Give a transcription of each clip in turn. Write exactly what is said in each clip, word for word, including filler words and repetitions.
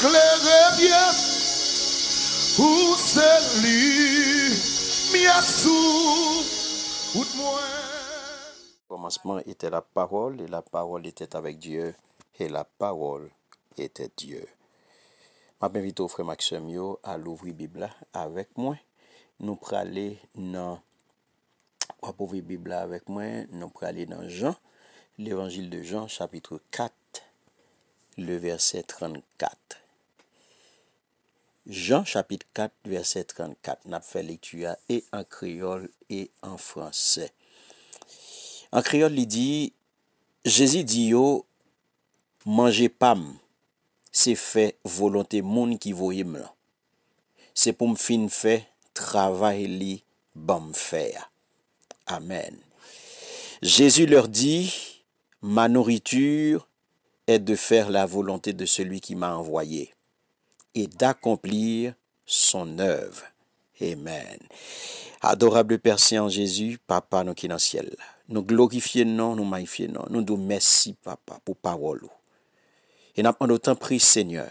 Klere byen, ou se limyè sou wout mwen. Au commencement était la parole, et la parole était avec Dieu, et la parole était Dieu. M ap envite w, frè m ak sè m yo, al ouvri Bib la avèk mwen. Nou prale nan, w ap ouvri Bib la avèk mwen, nou prale nan Jan, Levanjil de Jan, chapitre quatre, le verset trente-quatre. Jan chapit kat, vèsè trannkat. N ap fè lekti a e an kreyòl e an fransè. An kreyòl, li di, Jezi di yo, Manje pa m, se fè volonte moun ki voye m lan. Se pou m fin fè travay li ban m fè a. Amèn. Jésus leur dit, Ma nourriture est de faire la volonté de celui qui m'a envoyé et d'accomplir son œuvre. Amen. Adorable Père Saint en Jésus, Papa nou ki nan syèl la, nou glorifye non, nou mayifye non, nou di w mèsi, Papa, pou pawòl ou. E n ap mande w, tanpri, Senyè,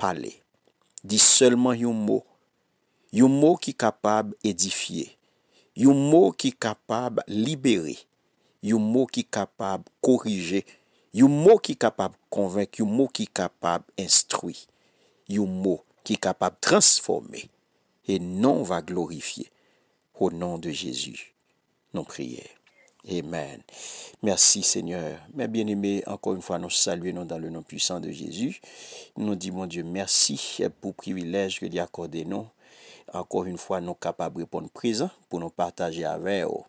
pale. Di sèlman yon mo. Yon mo ki kapab edifye. Yon mo ki kapab libere. Yon mo ki kapab korije. Yon mo ki kapab konvenk. Yon mo ki kapab enstwi. Yon mo ki kapab transfòme. E non va glorifye. Au nom de Jésus. Nou priye. Amen. Merci Seigneur. Mes bien-aimés, encore une fois, nou salye nou dans le nom puissant de Jésus. Nou di Bondye mèsi pou privilèj ke li akòde nou. Encore une fois, nou kapab reponn prezan pou nou pataje avè w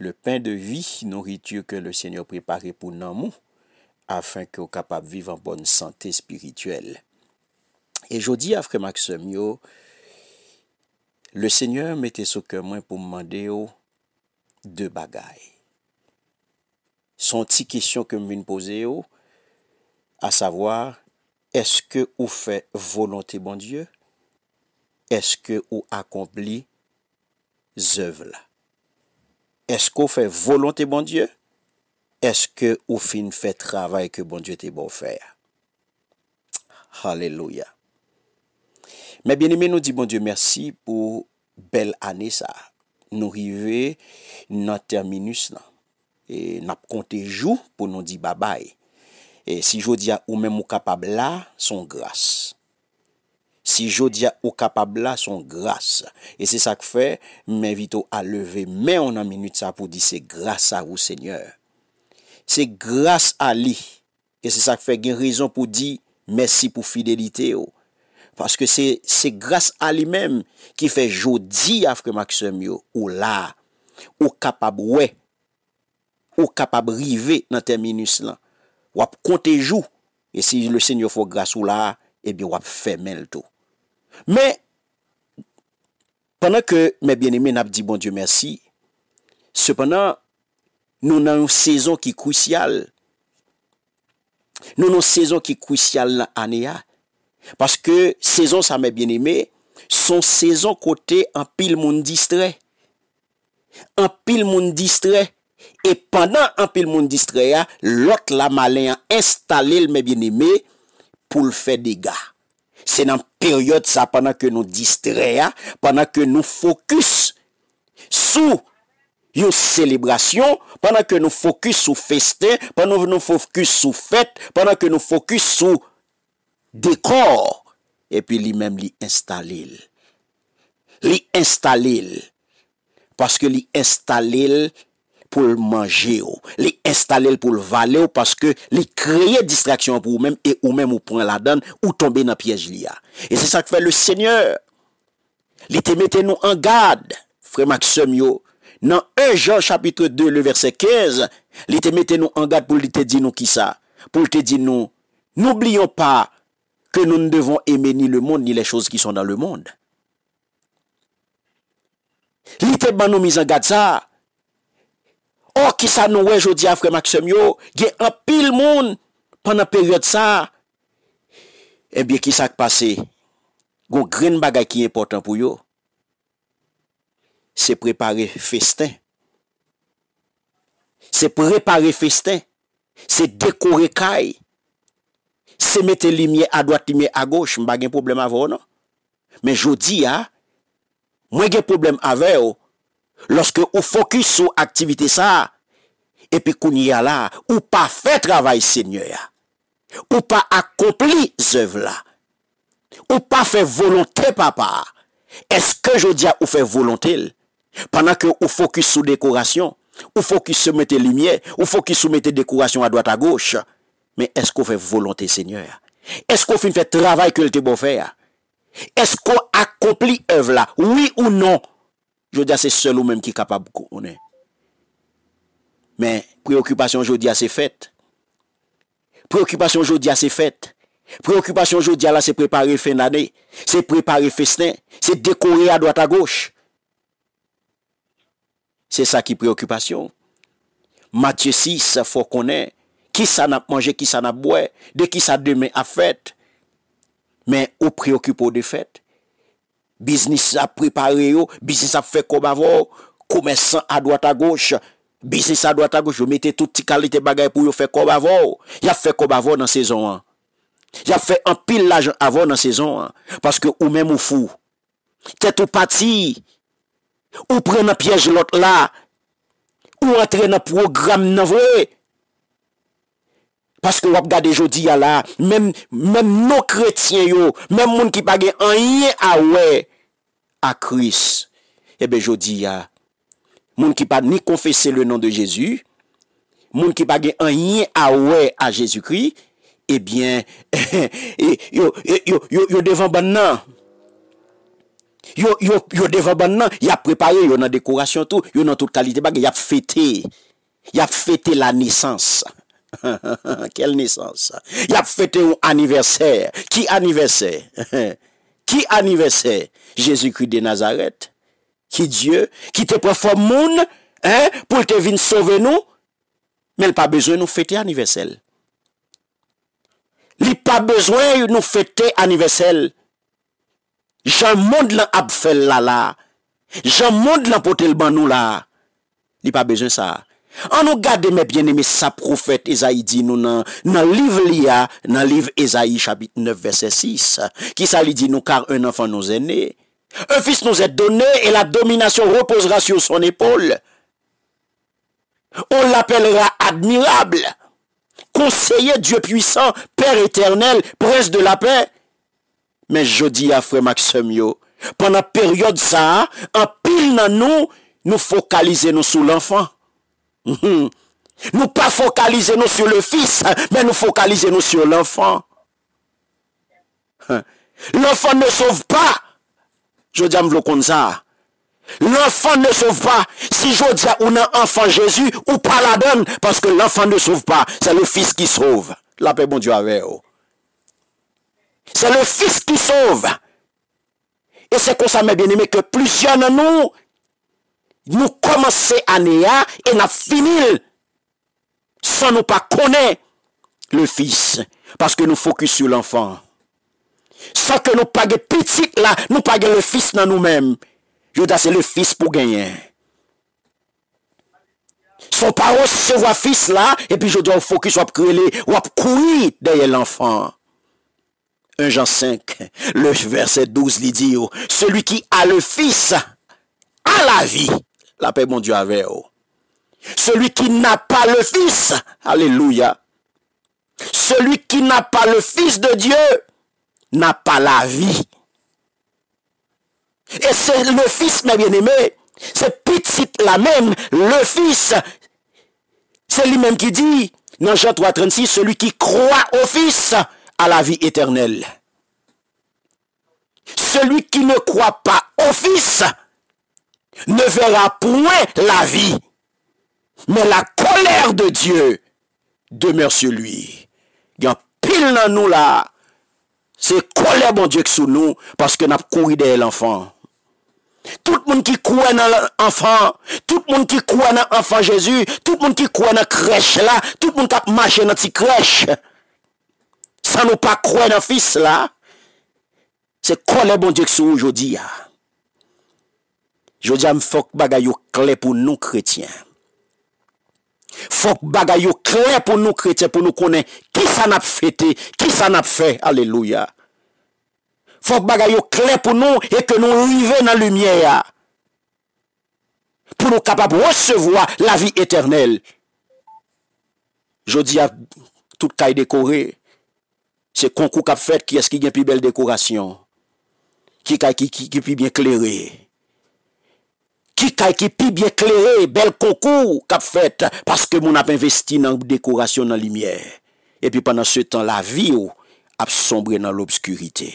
le pain de vie, nourriture que le Seigneur prépare pou nanm ou, afin ke w kapab viv an bòn sante espirityèl. E jodi a, frè m ak sè m yo, le Seigneur mete sou kè mwen pou m mande w de bagay. Se yon ti kesyon ke m vin poze w, asavwa, èske ou fè volonte Bondye? Èske ou akonpli zèv la? Èske ou fè volonte Bondye? Èske ou fin fè travay ke Bondye te ba w fè a? Alelouya. Mes bien-aimés, nou di Bondye mèsi pou bèl ane sa a. Nou rive nan tèminus lan. E n ap konte jou pou nou di babay. E si jodi a ou menm ou kapab la, se yon gras. Si jodi a ou kapab la, se yon gras. E se sa k fè, m envite w a leve men w nan minit sa pou di se gras a ou, Senyè. Se gras a li. E se sa k fè gen rezon pou di mèsi pou fidelite w. Paske se, se gras a li menm ki fè jodi a, frè m ak sè m yo, ou la. Ou kapab wè, ou kapab rive nan tèminus lan. W ap konte jou. E si le Senyè fè w gras ou la, ebyen w ap fèmen l tou. Men, pandan ke, mes bien-aimés, n ap di Bondye mèsi, sepandan, nou nan yon sezon ki krisyal. Nou nan yon sezon ki krisyal nan ane a. Paske sezon sa, mes bien-aimés, se yon sezon kote anpil moun distrè. Anpil moun distrè. E pandan anpil moun distrè a, lòt la, malen an enstale l, mes bien-aimés, pou l fè dega. Se nan peryòd sa, pandan ke nou distrè a, pandan ke nou fokis sou yon selebrasyon, pandan ke nou fokis sou festen, pandan nou fokis sou fèt, pandan ke nou fokis sou dekò, epi li menm li enstale l. Li enstale l. Paske li enstale l pou l manje w. Li enstale l pou l vale w, paske li kreye distraksyon an pou ou menm, e ou menm ou pran ladan l, ou tonbe nan pyèj li a. E se sa k fè le Senyè, li te mete nou an gad, frè m ak sè m yo, nan en Jan chapit de, le vèsè kenz, li te mete nou an gad pou li te di nou kisa? Pou l te di nou, N'oublions pas que nous ne devons aimer ni le monde, ni les choses qui sont dans le monde. Li te ban nou mizangad sa a. Ò, kisa nou wè jodi a, frè m ak sè m yo? Gen anpil moun pandan peryòd sa a. Ebyen, kisa k pase? Gon grenn bagay ki enpòtan pou yo. Se prepare festen. Se prepare festen. Se dekore kay. se mete limyè adwat, limyè agoch, m pa gen pwoblèm avè w non. Men jodi a, mwen gen pwoblèm avè w lòske ou fokis sou aktivite sa a, epi kounye a la, ou pa fè travay Senyè a. Ou pa akonpli zèv la. Ou pa fè volonte Papa a. Èske jodi a ou fè volonte l? Pandan ke ou fokis sou dekorasyon, ou fokis sou mete limyè, ou fokis sou mete dekorasyon adwat agoch, men èske ou fè volonte Senyè a? Èske ou fin fè travay ke l te ba w fè a? Èske w akonpli èv la? Wi ou non? Jodi a se sèl ou menm ki kapab konnen. Men, preyokipasyon jodi a se fèt. Preyokipasyon jodi a se fèt. Preyokipasyon jodi a la se prepare fen dane. Se prepare festen. Se dekore adwat agoch. Se sa ki preyokipasyon. Matye sis fè w konnen kisa n ap manje, kisa n ap bwè, de kisa demen ap fèt. Men ou preyokipe w de fèt. Biznis ap prepare yo, biznis ap fè kòb avè w, komèsan adwat agoch, biznis adwat agoch, yo mete tout ti kalite bagay pou yo fè kòb avè w. Y ap fè kòb avè w nan sezon an. Y ap fè anpil lajan avè w nan sezon an, paske ou menm ou fou. Tèt ou pati. Ou pran nan pyèj lòt la. Ou antre nan pwogram nan vre. Paske w ap gade jodi a la, menm, menm non kretyen yo, menm moun ki pa gen anyen a wè a Kris, ebyen jodi a, moun ki pa ni konfese le non de Jezi, moun ki pa gen anyen a wè a Jezikri, ebyen, yo, yo, yo, yo, yo devan bann nan. Yo, yo, yo devan bann nan, y ap prepare, yo nan dekorasyon tou, yo nan tout kalite bagay, y ap fete. Y ap fete la nesans. Quelle naissance? Y ap fete yon anivèsè. Ki anivèsè? Ki anivèsè? Jezikri de Nazarèt, ki Dye, ki te pran fòm moun, en, pou l te vin sove nou, men l pa bezwen nou fete anivèsè l. Li pa bezwen nou fete anivèsè l. Jan mond lan ap fè l la la, jan mond lan pote l ban nou la, li pa bezwen sa. Ann nou gade, mè byeneme, sa pwofèt Ezayi di nou nan, nan liv li a, nan liv Ezayi chapit nèf vèsè sis. Kisa li di nou? Car un enfant nous est né, un fils nous est donné, et la domination reposera sur son épaule. On l'appellera admirable, conseiller, Dieu puissant, Père éternel, prince de la paix. Men jodi a, frè m ak sè m yo, pandan peryòd sa a, anpil nan nou, nou fokalize nou sou lanfan. Nou pa fokalize nou sur le fils, men nou fokalize nou sur l'enfant. L'enfant ne sauve pas. Jodi a m vle w konn sa. L'enfant ne sauve pas. Si jodi a ou nan anfan Jezi, ou pa ladann, paske l'enfant ne sauve pas. C'est le fils qui sauve. Lapè Bondye avè w. C'est le fils qui sauve. E se konsa, mè byeneme, ke plizyè nan nou, nou kòmanse ane a e n ap fini l san nou pa konnen le Fils, paske nou fokis sou lanfan. San ke nou pa gen pitit la, nou pa gen le Fils nan nou menm. Jodi a se le Fils pou genyen. San w pa resevwa Fils la, epi jodi a w fokis, w ap rele, w ap kouri dèyè lanfan. Un Jean cinq, le verset douze, li di yo, celui qui a le Fils a la vie. Lapè Bondye avè w. Celui qui n'a pas le Fils, alelouya. Celui qui n'a pas le Fils de Dieu n'a pas la vie. E se le Fils, mè byeneme, se Pitit la menm, le Fils. Se li menm ki di, nan Jan twa trannsis, celui qui croit au Fils a la vie éternelle. Celui qui ne croit pas au Fils ne verra point la vie, mais la colère de Dieu demeure sur lui. Gen anpil nan nou la, se kòlè Bondye k sou nou, paske n ap kouri dèyè lanfan. Tout moun ki kwè nan anfan, tout moun ki kwè nan anfan Jezi, tout moun ki kwè nan krèch la, tout moun k ap mache nan ti krèch, san nou pa kwè nan Fis la, se kòlè Bondye k sou ou jodi a. Jodi a, m fòk bagay yo klè pou nou kretyen. Fòk bagay yo klè pou nou kretyen, pou nou konnen ki sa n ap fete, kisa n ap fè. Alelouya. Fòk bagay yo klè pou nou e ke nou rive nan limyè a. Pou nou kapab resevwa lavi etènèl. Jodi a, tout kay dekore. Se konkou k ap fèt, kiyès ki gen pi bèl dekorasyon? Ki kay ki, ki, ki pi byen klere? Ki kay ki pi byen klere? Bèl konkou k ap fèt, paske moun ap envesti nan dekorasyon, nan limyè. Epi pandan se tan, lavi w ap sonbre nan lobskirite.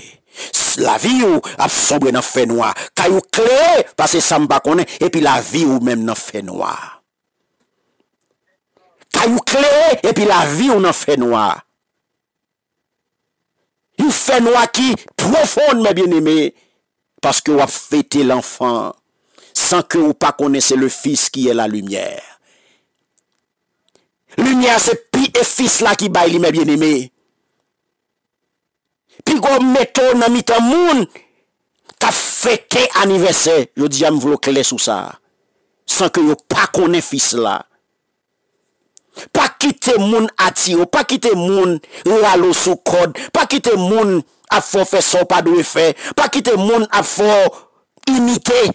S-, lavi w ap sonbre nan fènwa. Kay ou klere, pase sa m pa konnen, epi lavi w menm nan fènwa. Kay ou klere, epi lavi w nan fènwa. Yon fènwa ki pwofon, mè byeneme, paske w ap fete lanfan, san ke ou pa konnen se le Fils qui est la lumière. Limyè a se pi, e Fis la ki bay li, mè byeneme. Piga w mete w nan mitan moun k ap fete anivèsè. Jodi a, m vle w klè sou sa, san ke yo pa konnen Fis la. Pa kite moun atire w, pa kite moun rale w sou kòd, pa kite moun ap fè w fè sa w pa dwe fè, pa kite moun ap fè w imite,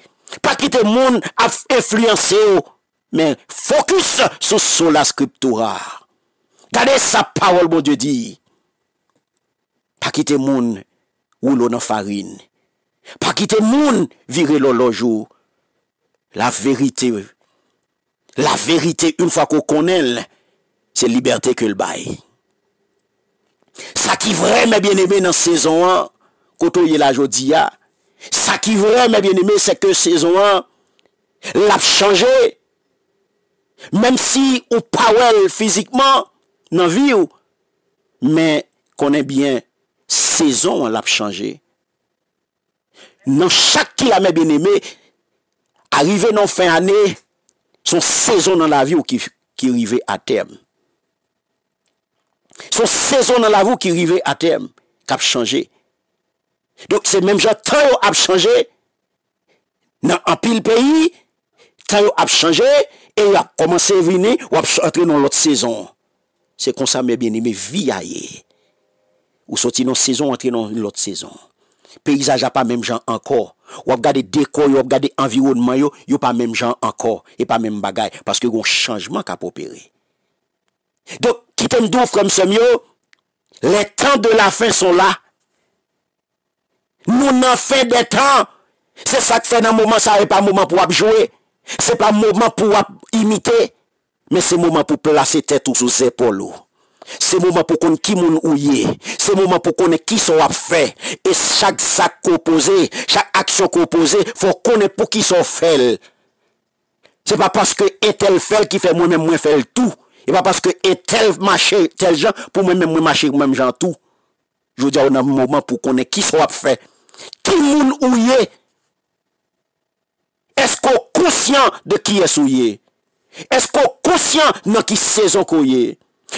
pa kite moun ap enfliyanse w. Men fokis sou sola scriptura. Gade sa pawòl Bondye di. Pa kite moun woule w nan farin. Pa kite moun vire lòlòj ou. La vérité, la vérité, une fois ke w konnen l, se libète ke l bay. Sa ki vrè, mè byeneme, nan sezon an, kote w ye la jodi a, sa ki vrè, mè byeneme, se ke sezon an, l ap chanje. Menm si ou pa wè l fizikman nan vi w, men konnen byen, sezon an l ap chanje. Nan chak kila, mè byeneme, arive nan fen ane, se yon sezon nan lavi w ki, ki rive a tèm. Se yon sezon nan lavi w ki rive a tèm, k ap chanje. Donk, se menm jan tan yo ap chanje, nan anpil peyi, tan yo ap chanje, e y ap kòmanse vini, w ap ch-, antre nan lòt sezon. Se konsa, mè byeneme, vi a ye. Ou soti nan sezon, w antre nan yon lòt sezon. Peyizaj la pa menm jan ankò. W ap gade dekò yo, w ap gade anviwònman yo, yo pa menm jan ankò. E pa menm bagay, paske gen yon chanjman k ap opere. Donk, kite m di w, frè m, sè m yo, les temps de la fin sont là. Nou nan fen dè tan. Se sa k fè nan moman sa a, e pa moman pou w ap jwe. Se pa moman pou w ap imite. Men se moman pou plase tèt ou sou zepòl ou. Se moman pou konn ki moun ou ye. Se moman pou konnen kisa w ap fè. E chak zak ke w poze, chak aksyon ke w poze, fò w konnen poukisa w fè l. Se pa paske entèl fè l ki fè mwen menm mwen fè l tou. E pa paske entèl mache tèl jan pou mwen menm mwen mache menm jan tou. Jodi a, ou nan moman pou konnen kisa w ap fè. Ki moun ou ye? Èske w konsyan de kiyès ou ye? Èske w konsyan nan ki sezon ke w ye?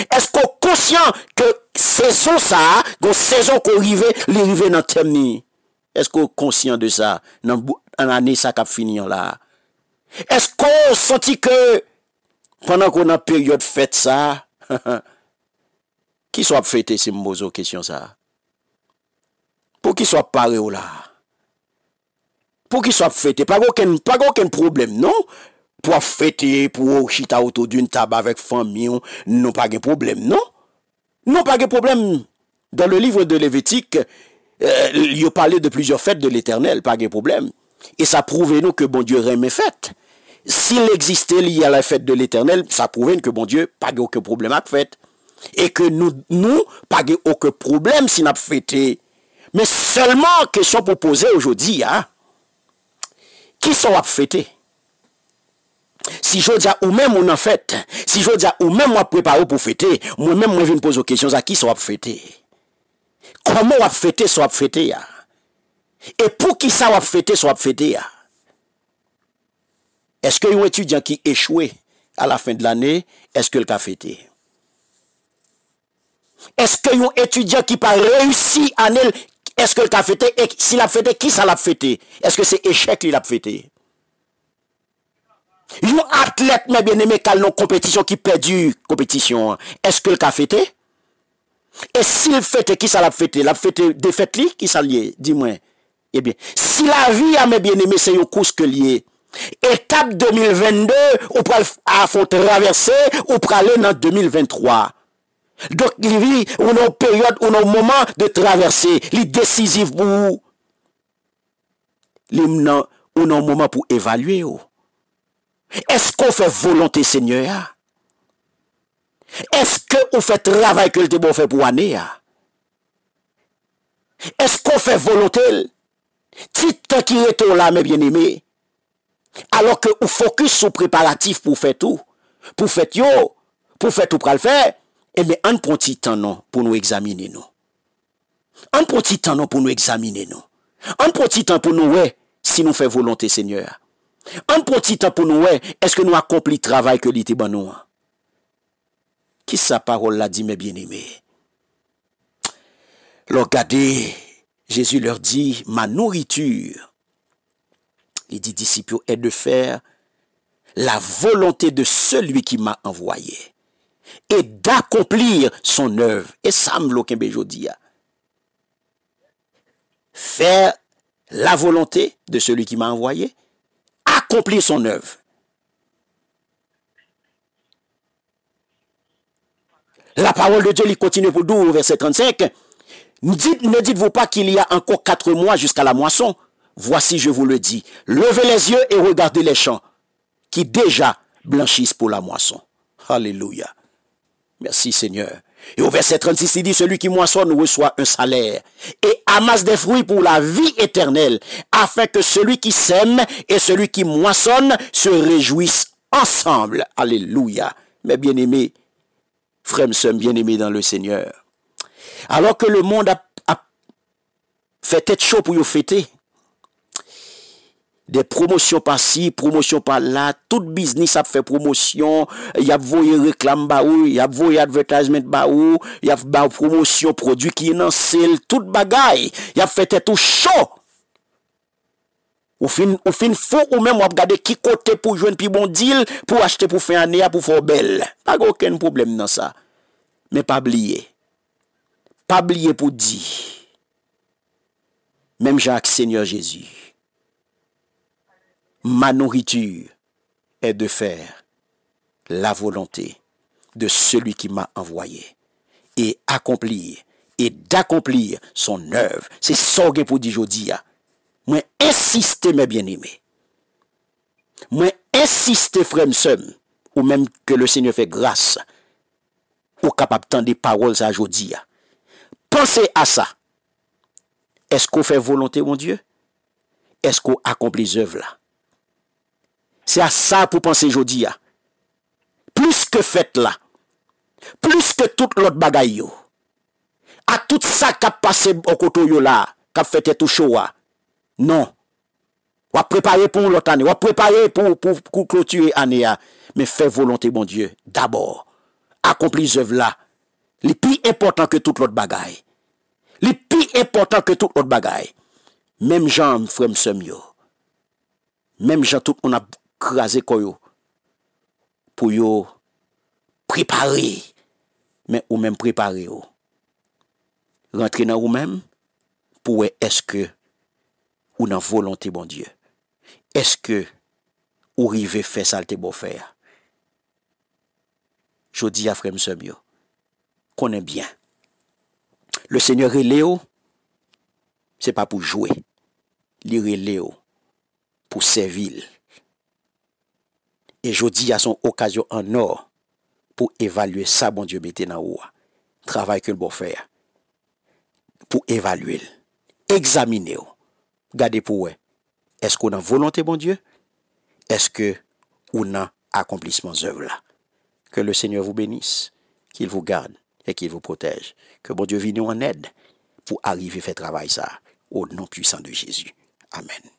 Èske w konsyan ke sezon sa a, gon sezon ke w rive, li rive nan tèm ni? Èske w konsyan de sa nan bou-, nan ane sa k ap fini an la a? Èske w santi ke pandan ke w nan peryòd fèt sa a, kisa w ap fete si m poze w kesyon sa a? Poukisa w ap pare w la a? Poukisa w ap fete? Pa gen okenn, pa gen okenn pwoblèm, non. Pou w ap fete, pou w chita autour d'une table avèk fanmi w, non, pa gen pwoblèm, non. Non, pa gen pwoblèm. Dans le livre de Lévitique, euh, yo pale de plusieurs fêtes de l'Éternel, pa gen pwoblèm. E sa pwouve nou ke Bondye renmen fèt. Si l egziste, li a la fête de l'Éternel, sa pwouve n ke Bondye pa gen okenn pwoblèm ak fèt. E ke nou, nou pa gen okenn pwoblèm si n ap fete. Men sèlman, kesyon pou poze w jodi a, kisa w ap fete? Si jodi a ou menm ou nan fèt, si jodi a ou menm w ap prepare w pou fete, mwen menm mwen vin poze w kesyon sa, kisa w ap fete? Kòman w ap fete sa w ap fete a? E poukisa w ap fete sa w ap fete a? Èske yon etidyan ki echwe a la fen de lane, èske l ka fete? Èske yon etidyan ki pa reyisi ane l, èske l ka fete? E si l ap fete, kisa l ap fete? Èske se echèk li l ap fete? Yon atlèt, mè byeneme, k al nan konpetisyon, ki pèdi konpetisyon an, èske l ka fete? E si l fete, kisa l ap fete? L ap fete defèt li? Kisa l ye? Di mwen. Ebyen, si lavi a, men byeneme, se yon kous ke l ye, etap de mil vennde, ou pral f-, a fè yon travèse, ou prale nan de mil venntwa. Donk, li, ou nan yon peryòd, ou nan yon moman de travèse, li desizif pou ou. Li nan, ou nan yon moman pou evalye w. Èske w fè volonte Senyè a? Èske ou fè travay ke l te ba w fè pou ane a? Èske w fè volonte l? Ti tan ki rete w la, men byeneme, alò ke ou fokis sou preparatif pou fèt ou, pou fèt yo, pou fèt ou pral fè, ebyen, ann pran ti tan non pou nou egzamine nou. Ann pran ti tan non pou nou egzamine nou. Ann pran ti tan pou nou wè si nou fè volonte Senyè a. Ann pran ti tan pou nou wè èske nou akonpli travay ke li te ban nou an. Kisa pawòl la di, men byeneme? Lè w gade, Jésus leur dit, ma nourriture, li di disip yo, est de faire la volonté de celui qui m'a envoyé et d'accomplir son œuvre. E sa m vle w kenbe jodi a. Faire la volonté de celui qui m'a envoyé, accomplir son œuvre. La parole de Dieu li kontinye pou di w, vèsè trannsenk, ne dites, ne dites-vous pas qu'il y a encore quatre mois jusqu'à la moisson? Voici, je vous le dis, levez les yeux et regardez les champs qui déjà blanchissent pour la moisson. Alelouya. Merci Seigneur. Et au verset trente-six, il dit, celui qui moissonne reçoit un salaire et amasse des fruits pour la vie éternelle, afin que celui qui sème et celui qui moissonne se réjouissent ensemble. Alelouya. Mes bien-aimés, frè m, sè m byeneme dans le Seigneur, alò ke lemonn ap, ap fè tèt cho pou yo fete, de pwomosyon pa si, pwomosyon pa la, tout biznis ap fè pwomosyon, y ap voye reklam ba ou, y ap voye advertisement ba ou, y ap ba ou pwomosyon pwodui ki nan sale, tout bagay, y ap fè tèt ou cho. Ou fin, ou fin fou ou menm, w ap gade ki kote pou jwenn pi bon deal pou achte pou fen ane a, pou fè w bèl. Pa gen okenn pwoblèm nan sa. Men pa bliye. Pa bliye pou di, menm jan ak Senyè Jezi, ma nourriture est de faire la volonté de celui qui m'a envoyé et accomplir, et d'accomplir son œuvre. Se sa w gen pou di jodi a. Mwen ensiste, mes bien-aimés. Mwen ensiste, frè m, sè m, ou menm ke le Seigneur fè gras, ou kapab tande pawòl sa jodi a. Panse a sa. Èske w fè volonte Bondye? Èske w akonpli zèv la? Se a sa pou panse jodi a. Plis ke fèt la, plis ke tout lòt bagay yo, a tout sa k ap pase bò kote w yo la, k ap fè tèt ou cho a. Non. W ap prepare pou yon lòt ane. W ap prepare pou, pou, pou klotire ane a. Men fè volonte Bondye dabò. Akonpli zèv la. Li pi enpòtan ke tout lòt bagay. Li pi enpòtan ke tout lòt bagay. Menm jan, frè m, sè m yo. Menm jan tout moun ap kraze kò yo pou yo prepare. Men ou menm prepare w. Rantre nan ou menm pou wè èske ou nan volonte Bondye. Èske ou rive fè sa l te ba w fè a? Jodi a, frè m, sè m yo, konnen byen. Le Senyè rele w, se pa pou jwe. Li rele w pou sèvi l. E jodi a se yon okazyon an nò pou evalye sa Bondye mete nan ou a. Travay ke l ba w fè a. Pou evalye l. Egzamine w. Gade pou wè. Èske w nan volonte Bondye? Èske ou nan akonplisman zèv la? Que le Seigneur vous bénisse, qu'il vous garde et qu'il vous protège. Ke Bondye vini w an èd pou arive fè travay sa a. Au nom puissant de Jésus. Amèn.